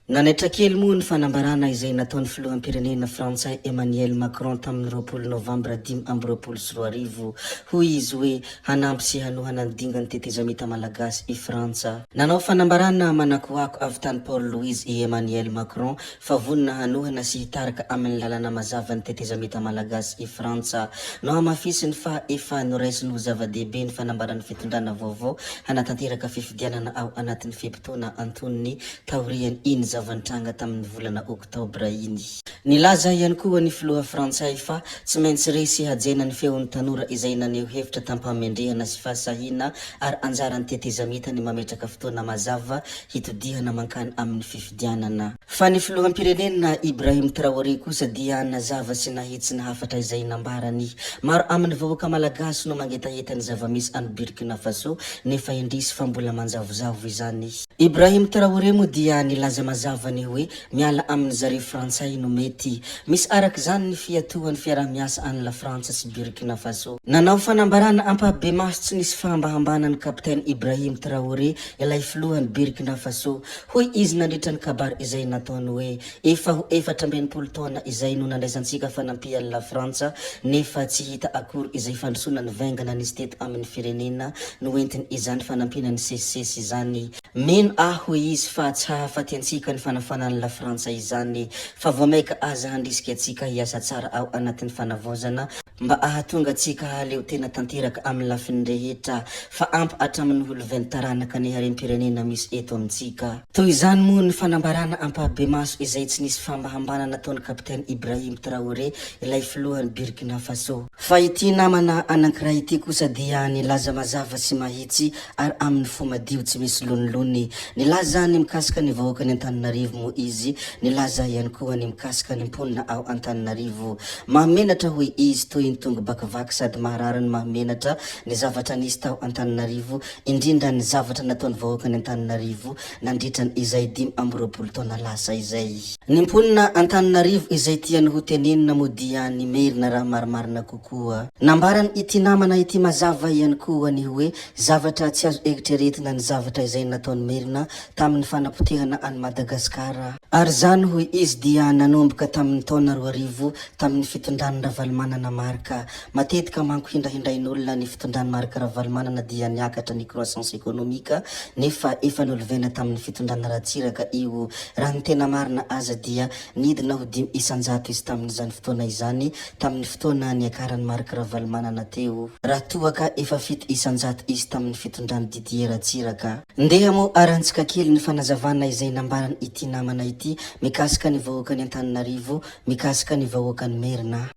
Nanaitra kely moa ny fanambarana izay nataon'ny filoham-pirenena frantsay Emmanuel Macron tamin'ny 20 novambra 2025. Hoy izy hoe hanampy sy hanohana ny dingan'ny tetezamita malagasy i Frantsa. Nanao fanambarana manakoako avy tany Port Louis i Emmanuel Macron fa vonona hanohana sy hitarika amin'ny lalana mazava ny tetezamita malagasy i Frantsa. Nohamafisiny fa efa noraisiny ho zava-dehibe ny fanambaran'ny fitondrana vaovao hanatanteraka fifidianana ao anatin'ny fe-potoana antonony taorian' iny zava-nitranga tamin' ny volana Oktobra iny. Nilaza ihany koa ny filoha frantsay fa tsy maintsy re sy hajaina ny feon'ny tanora izay naneho hevitra tam-pahamendrehana sy fahasahiana ary anjaran'ny tetezamita ny mametraka fotoana mazava hitodihana mankany amin'ny fifidianana. Fa ny filoham-pirenena Ibrahim Traoré kosa dia nazava sy nahitsy ny hafatra izay nambarany. Maro amin'ny vahoaka malagasy no mangetaheta ny zava-misy any Burkina Faso nefa indrisy fa mbola manjavozavo izany. Ibrahim Traoré moa dia nilaza mazava ny hoe miala amin'ny zareo frantsay no mety. Misy araka izany ny fiatohan'ny fiaraha-miasa any Lafrantsa sy Burkina Faso. Nanao fanambarana ampahibemaso tsy nisy fahambahambana ny Kapiteny Ibrahim Traoré, ilay filohan'i Burkina Faso. Hoy izy nandritra ny kabary izay nataony hoe, Efa ho 64 taona izay no nandraisantsika fanampian'i Lafrantsa nefa tsy hita akory izay fandrosoana nivaingana nisy teto amin'ny firenena noentin izany fanampiana nisesisesy izany. Mino aho hoy izy fa tsy hahafaty antsika ny fanafanan'i Lafrantsa izany fa vao maika aza handrisika antsika hiasa tsara ao anatin'ny fanavaozana mba ahatonga antsika hahaleo tena tanteraka amin'ny lafiny rehetra fa ampy hatramin'ny ho lovain'ny taranaka ny harem-pirenena misy eto amintsika. Toy izany moa ny fanambarana ampahibemaso izay tsy nisy fahambahambana nataon'i Kapiteny Ibrahim Traoré, ilay filohan'i Burkina Faso. Fa ity namana anankiray ity kosa dia nilaza mazava sy mahitsy ary amin'ny fo madio tsy misy lonilony. Nilaza ny mikasika ny vahoakan'i Antananarivo moa izy, nilaza ihany koa ny mikasika ny mponina ao Antananarivo. Mahamenatra hoy izy, toy ny tongo-bakivaky sady maharary ny mahamenatra ny zavatra nisy tao Antananarivo, indrindra ny zavatra nataon'ny vahoakan'i Antananarivo nandritra izay 25 taona lasa izay. Ny mponina Antananarivo izay tiany ho tenenina moa dia ny Merina raha marimarina kokoa. Nambaran ity namana ity mazava ihany koa ny hoe zavatra tsy azo eritreretina ny zavatra izay nataon'ny Merina tamin'ny fanapotehana an'i Madagasikara. Ary izany hoy izy dia nanomboka tamin'ny taona 2000 tamin'ny fitondran'i Ravalomanana Marc. Matetika manko hindrahindrain'olona ny fitondran'i Marc Ravalomanana dia niakatra ny croissance économique nefa efa nolovaina tamin'ny fitondrana Ratsiraka io. Raha ny tena marina aza dia nidina ho 5% izy tamin'izany fotoana izany tamin'ny fotoana niakaran'i Marc Ravalomanana teo. Raha toa ka efa 7% izy tamin'ny fitondran'i Didier Ratsiraka. Ndeha moa arantsika kely ny fanazavana izay nambaran ity namana ity mikasika ny vahoakan'i Antananarivo, mikasika ny vahoakan'i Merina.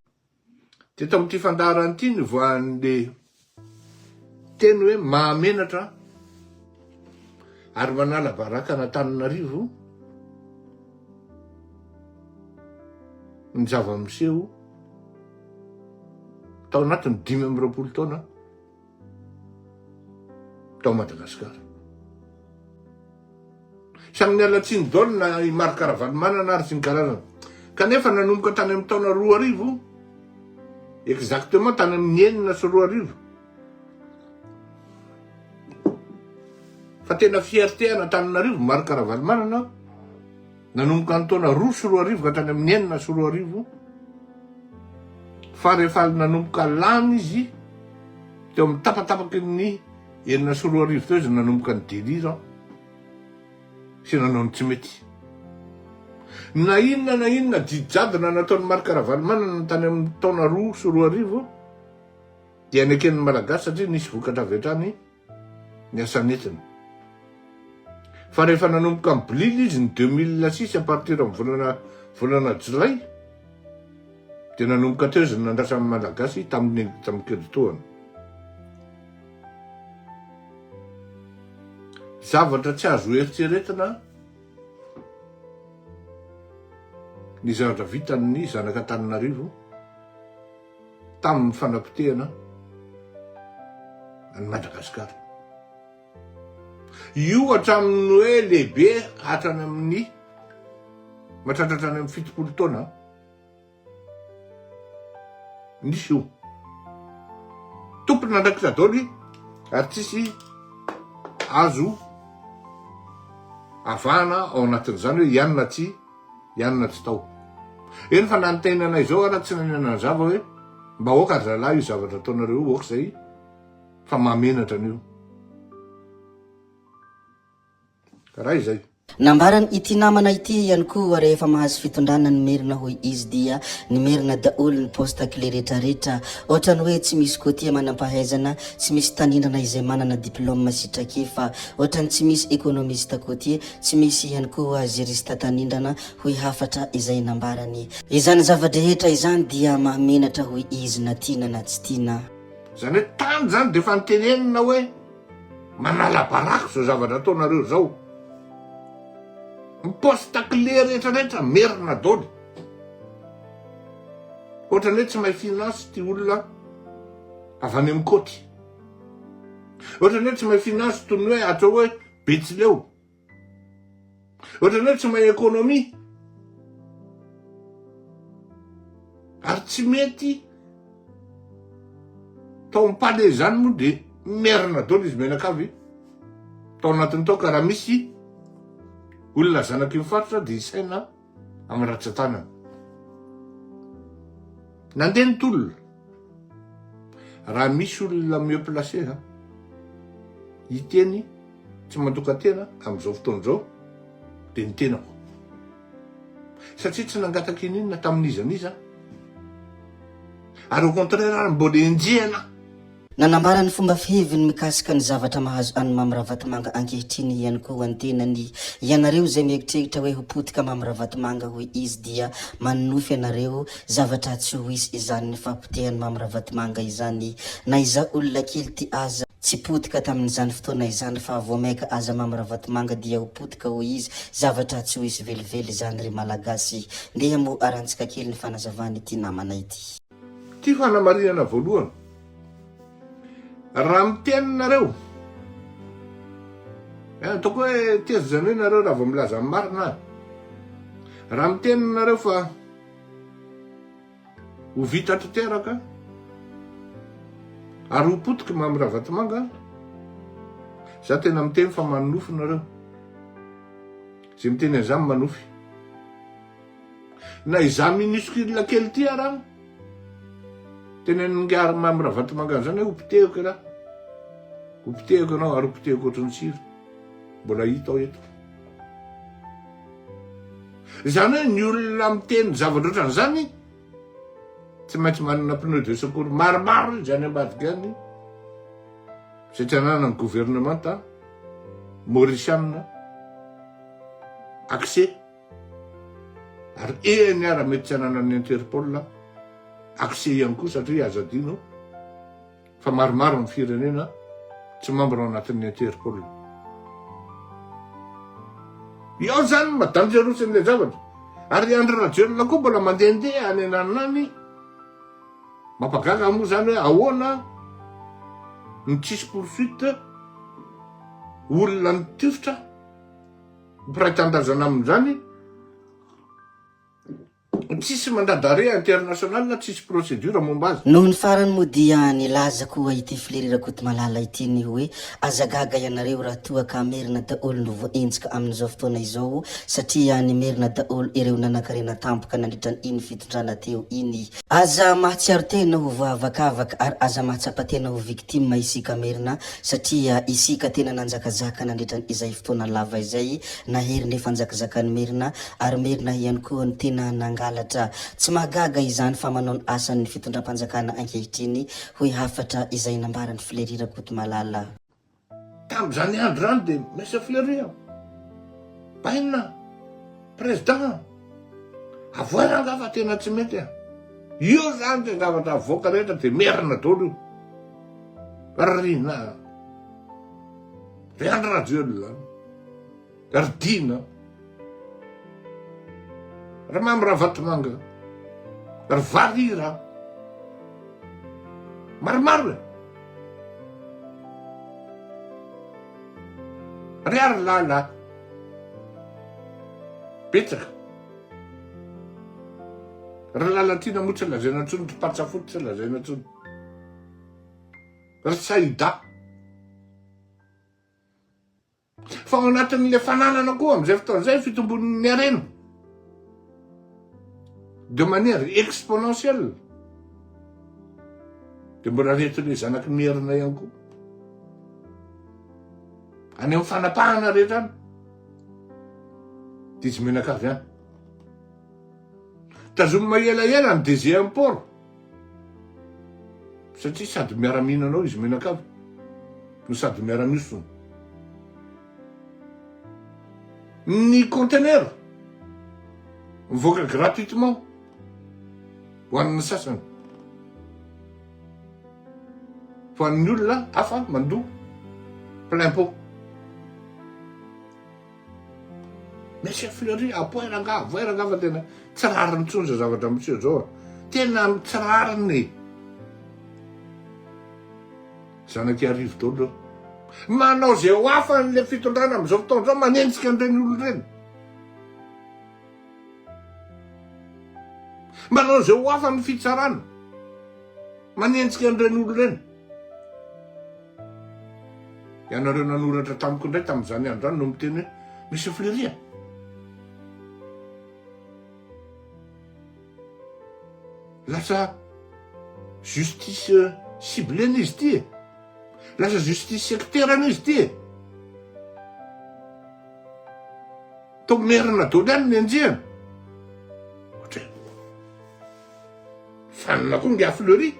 Teto amin'ity fandaharana ity nivoahan'le teny hoe mahamenatra ary manala baraka an'Antananarivo ny zava-miseho tao anatin'ny 25 taona tao Madagasikara. Samy niala tsiny daholo na i Marc Ravalomanana ary sy ny karazany. Kanefa nanomboka tany amin'ny taona 2000, exactement tany amin'ny 2006, fa tena fierté an'Antananarivo Marc Ravalomanana, nanomboka ny taona 2002 ka hatrany amin'ny 2006, fa rehefa nanomboka lany izy, teo amin'ny tapatapaky ny 2006 teo izy nanomboka ny délire, sy nanao ny tsy mety. Na inona na inona didy jadona nataon'i Marc Ravalomanana tany amin'ny taona 2002 dia neken'ny Malagasy satria nisy vokatra avy hatrany ny asa nentiny. Fa rehefa nanomboka nibolila izy ny 2006 à partir amin'ny volana volana jolay dia nanomboka teo izy nandratra ny Malagasy tamin'ny tamin'ny kelitohana. Zavatra tsy azo eritreretina ny zavatra vitan'ny zanak'Antananarivo tamin'ny fanapotehana an'i Madagasikara. Io hatramin'ny hoe lehibe hatrany amin'ny mahatratra hatrany amin'ny 70 taona. Nisy io. Tompon'andraikitra daholo ary tsisy azo. Avahana ao anatin'izany hoe ianona tsy, ianona tsy tao. Eny fa na ny tenanay izao ara tsy nanazava hoe mba aoka ry zalahy io zavatra ataonareo io, aoka izay fa mahamenatra an'io. Karaha izay. Nambaran ity namana ity ihany koa rehefa mahazo fitondrana ny merina hoy izy dia ny merina daholo ny poste clé retraretra otrany hoe tsy misy côtier manampahaizana tsy misy tanindrana izay manana diplôme sy traikefa otrany tsy misy économiste côtier tsy misy ihany koa juriste tanindrana hoy hafatra izay nambarany. Izany zava-drehetra izany dia mahamenatra hoy izy na tiana na tsy tiana. Izany hoe tany izany dia efa notenenina hoe Manala baraka zao zavatra ataonareo zao. Ny poste clé rehetra rehetra merina daoly. Ohatrany hoe tsy mahay finance ty olona avy any amin'ny côte. Ohatrany hoe tsy mahay finance toy ny hoe atao hoe betsileo. Ohatrany hoe tsy mahay économie. Ary tsy mety tao amin'ny palais izany moa dia merina daholo izy mianakavy tao anatiny tao ka raha misy olona zanaky ny faritra dia isaina amin'ny ratsan-tanana. Nandeha ny tolona. Raha misy olona mieux placé ha, hiteny tsy mandoka-tena amin'izao fotoana izao dia ny tenako. Satria tsy nangataka ininona tamin'iza n'iza aho. Ary au contraire ary mbola enjehina aho. Nanambara ny fomba fiheviny mikasika ny zavatra mahazo an'i Mamy Ravatomanga ankehitriny ihany koa ny tenany. Ianareo izay mieritreritra hoe ho potika Mamy Ravatomanga hoy izy dia manonofy ianareo, zavatra tsy ho hisy izany ny fahapotehan'i Mamy Ravatomanga izany. Na izaho olona kely ty aza tsy potika tamin'izany fotoana izany fa vao maika aza Mamy Ravatomanga dia ho potika hoy izy, zavatra tsy ho hisy velively izany ry Malagasy. Ndeha moa arantsika kely ny fanazavan'ity namana ity. Ity fanamarinana voalohany. Raha miteny nareo, eh, ataoko hoe tezitra izany hoe nareo raha vao milaza ny marina aho. Raha miteny nareo fa ho vita tanteraka ary ho potiky Mamy Ravatomanga, za tena miteny fa manonofy nareo. Izay miteny an'izany manofy. Na izaho minuscule kely ity ara an, tenenin'ingahy Mamy Ravatomanga an'izany hoe ho potehiko ialahy, ho potehiko ianao ary ho potehiko ohatran'ny sira, mbola hita ao eto. Izany hoe ny olona miteny zavatra ohatran'izany tsy maintsy manana pneu de secours maromaro izy any ambadika any, izay tsy ananan'ny gouvernemanta maurisiana accès. Ary eny ara mety tsy ananan'ny Interpol accès ihany koa satria aza adino fa maromaro ny firenena tsy membre ao anatin'ny Interpol. Eo zany no maha-dangerous an'ilay zavatra. Ary i Andry Rajoelina koa mbola mandehandeha any ananona any. Mampagaga moa zany hoe ahoana no tsisy poursuite olona nitifitra. Mpiray tanindrazana amin'izany, tsisy mandat d'arrêt international, tsisy procédure momba azy. Noho ny farany moa dia nilaza koa ity Fleury Rakotomalala ity ny hoe aza gaga ianareo raha toa ka merina daholo no voaenjika amin'izao fotoana izao satria ny merina daholo ireo nanankarena tampoka nandritra iny fitondrana teo iny. Aza mahatsiaro tena ho voahavakavaka ary aza mahatsapa tena ho victime isika merina Satria isika tena nanjakazaka nandritra izay fotoana lava izay, nahery nefa anjakazakan'ny Merina, ary Merina ihany koa no tena nangalatra. Tsy mahagaga izany fa manao ny asany ny fitondram-panjakana ankehitriny, hoy hafatra izay nambaran'i Fleury Rakotomalala. Tamin'izany andro izany dia Monsieur Fleury a! Bainina! Président! Avoay rangaha fa tena tsy mety a! Io izany dia zavatra avoaka rehetra dia merina daholo io. Ry Rina, ry Andry Rajoelina, ry Dina, ry Mamy Ravatomanga, ry Varira, maromaro e. Ry Arilala, betsaka. Ry Lalatiana moa tsy lazaina intsony, ry Patsafoty tsy lazaina intsony. Ry Saïda. Fa ao anatin'le fananana koa amin'izay fotoana izay ny fitombon'ny harena. De manière exponentielle. De mbola reto le zanaky merina ihany koa. Any amin'ny fanapahana rehetra any. De izy menakavy any. Tazomina elaela ny DG import. Satria sady miara-mihinana ao izy mianakavy no sady miara-miosona. Ny conteneur mivoaka gratuitement ho an'ny sasany. Ho an'ny olona hafa mandoa plein pot. Monsieur Fleury, apoay rangaha, avoay rangaha fa tena tsy rariny intsony izao zavatra miseho izao a. Tena tsy rariny e. Zanak'Iarivo daholo ireo. Manao izay ho afany ilay fitondrana amin'izao fotoana izao manenjika an'ireny olona ireny. Manao izay ho afany ny fitsarana. Manenjika an'ireny olona ireny. Ianareo nanoratra tamiko indray tamin'izany andro izany no miteny hoe Monsieur Fleury a! Lasa justice ciblée anie izy ity e! Lasa justice sectaire anie izy ity e! Toa merina daholo ihany ny enjehina. Ohatra e! Fanina koa ingahy Fleury.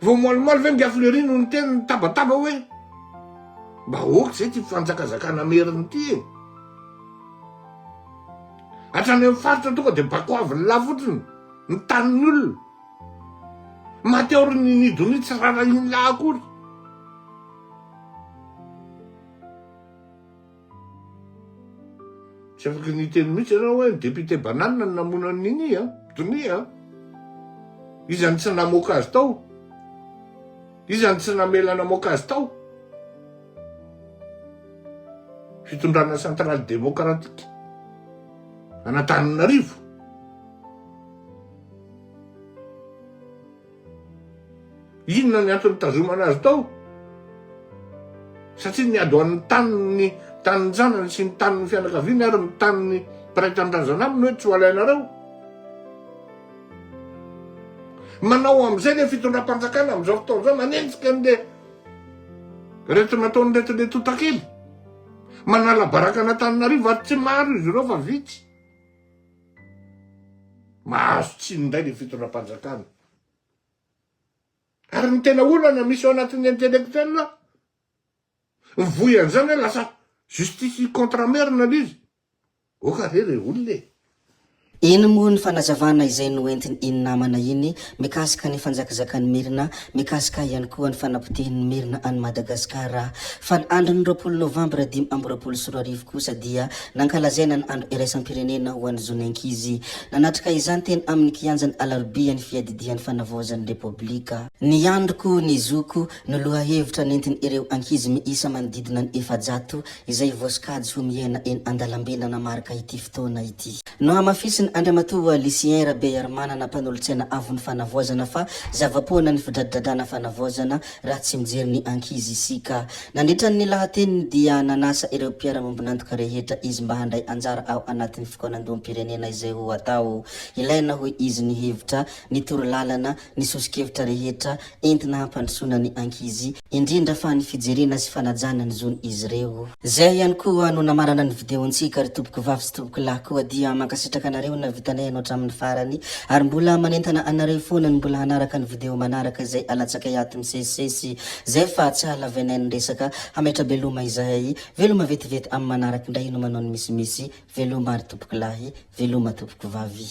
Vao omaly ve ingahy Fleury no niteny nitabataba hoe mba ok zay ty fanjakazakana merina ity e. Hatrany amin'ny faritra tonga dia bakoaviny lahy fotsiny ny tanin'ny olona. Maty ao ry Nini Donia tsy rarahian'ny lahy akory. Tsy afaky ny hiteny mihitsy ianao hoe ny député banane no namono an'i Nini a, Donia a. Iza no tsy namoaka azy tao? Iza no tsy namela namoaka azy tao? Fitondrana centrale démocratique an'Antananarivo. Inona ny antony nitazomana azy tao? Satria niady ho an'ny taniny, tanin-janany sy ny tanin'ny fianakaviany ary ny tanin'ny mpiray tanindrazana aminy hoe tsy ho alainareo. Manao amin'izay ilay fitondram-panjakana amin'izao fotoana izao, manenjika an'ilay reto nataon'ireto ilay tontakely. Manala baraka an'Antananarivo ary tsy maro izy ireo fa vitsy. Mahazo tsiny indray ilay fitondram-panjakana. Ary ny tena olana misy ao anatin'ny intellectuel, mivoy an'izany hoe lasa justice contre merina le izy. Oka re re olona e. Iny moa ny fanazavana izay noentin iny namana iny mikasika ny fanjakazakan'ny Merina, mikasika ihany koa ny fanapotehin'ny Merina an'i Madagasikara. Fa ny andron'ny 20 novambra 2025 kosa dia nankalazaina ny andro iraisam-pirenena ho an'ny zon'ny ankizy. Nanatrika izany teny amin'ny kianjan'ny Alarobia ny fiadidian'ny fanavaozan'ny Repoblika. Ny androko, ny zoko no lohahevitra nentin'ireo ankizy miisa manodidina ny 400 izay voasokajy ho miaina eny an-dalambe nanamarika ity fotoana ity. Nohamafisin' Andriamatoa Lucien Rabearimanana mpanolotsaina avon'ny fanavaozana fa zava-poana ny fidradradrana fanavaozana raha tsy mijery ny ankizy isika. Nandritra ny lahateniny dia nanasa ireo mpiara-miombon'antoka rehetra izy mba handray anjara ao anatin'ny fikaonandoham-pirenena izay ho atao. Ilaina hoy izy ny hevitra, ny torolalana, ny soso-kevitra rehetra entina hampandrosoana ny ankizy, indrindra fa ny fijerena sy fanajana ny zon'izy ireo. Zay ihany koa no namarana ny video-ntsika ry tompoko vavy sy tompoko lahy koa dia mankasitraka anareo navitanay anao hatramin'ny farany ary mbola manentana anareo foana ny mbola hanaraka ny video manaraka izay alatsakay ato misesisesy zay fa tsy hahalavainay ny resaka hametra-beloma izahay veloma vetivety amin'ny manaraka indray no manao ny misimisy veloma ry tompoko lahy veloma tompoko vavy.